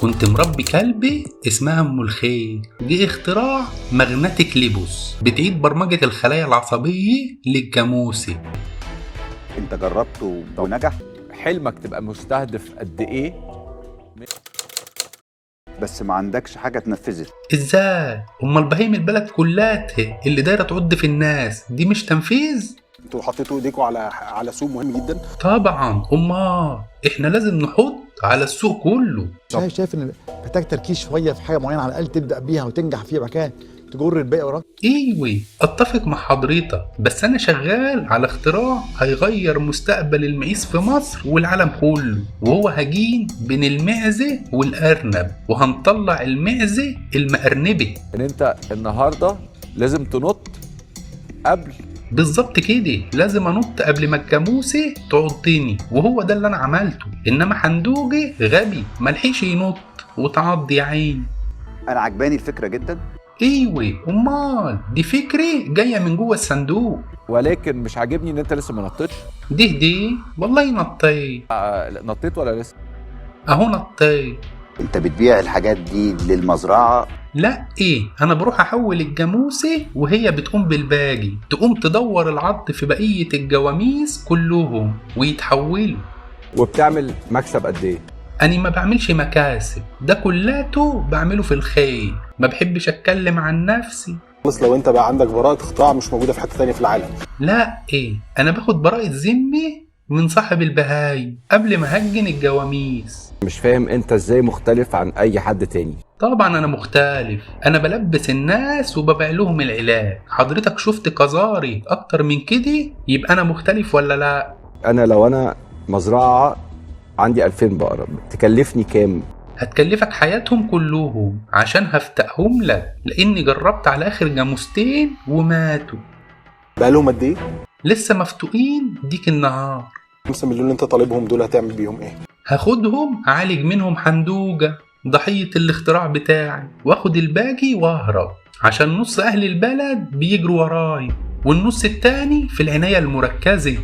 كنت مربي كلبة اسمها ام الخير. دي اختراع magnetic ليبوس بتعيد برمجة الخلايا العصبية للجاموسة. انت جربته ونجح؟ حلمك تبقى مستهدف قد ايه؟ بس ما عندكش حاجة اتنفذت. ازاي؟ امال بهايم البلد كلها اللي دايرة تعض في الناس دي مش تنفيذ؟ انتوا حطيتوا ايديكم على سوق مهم جدا. طبعا، امال احنا لازم نحط على السوق كله. شايف ان محتاج تركيز شوية في حاجة معينة، على الاقل تبدا بيها وتنجح فيها، بعد كده تجر الباقي وراك. ايوه اتفق مع حضرتك، بس انا شغال على اختراع هيغير مستقبل المعيز في مصر والعالم كله، وهو هجين بين المعزة والارنب، وهنطلع المعزة المقرنبة. ان انت النهارده لازم تنط قبل. بالظبط كده، لازم انط قبل ما الجاموسة تعضني، وهو ده اللي انا عملته. انما حندوجي غبي ملحقش ينط وتعض يا عيني. انا عجباني الفكرة جدا. ايوه امال دي فكرة جاية من جوه الصندوق. ولكن مش عاجبني ان انت لسه ما نطيتش. ده والله نطيت. نطيت ولا لسه؟ اهو نطيت. انت بتبيع الحاجات دي للمزرعه؟ لا ايه، انا بروح احول الجاموسة وهي بتقوم بالباقي، تقوم تدور العض في بقية الجواميس كلهم ويتحولوا. وبتعمل مكسب قد ايه؟ انا ما بعملش مكاسب، ده كلاته بعمله في الخير، ما بحبش اتكلم عن نفسي. بس لو انت بقى عندك براءه اختراع مش موجودة في حتة ثانية في العالم. لا ايه، انا باخد براءة ذمة من صاحب البهايم قبل ما هجن الجواميس. مش فاهم انت ازاي مختلف عن اي حد تاني. طبعا انا مختلف، انا بلبس الناس وببيع لهم العلاج. حضرتك شفت قذاري اكتر من كده؟ يبقى انا مختلف ولا لا؟ انا لو انا مزرعة عندي 2000 بقرة تكلفني كام؟ هتكلفك حياتهم كلهم عشان هفتقهم لك، لاني جربت على اخر جاموستين وماتوا. بقى لهم قد ايه؟ لسه مفتوقين ديك النهار. 5 مليون اللي انت طالبهم دول هتعمل بيهم ايه؟ هاخدهم اعالج منهم حندوجة ضحية الاختراع بتاعي، واخد الباقي واهرب، عشان نص اهل البلد بيجروا وراي والنص التاني في العناية المركزة.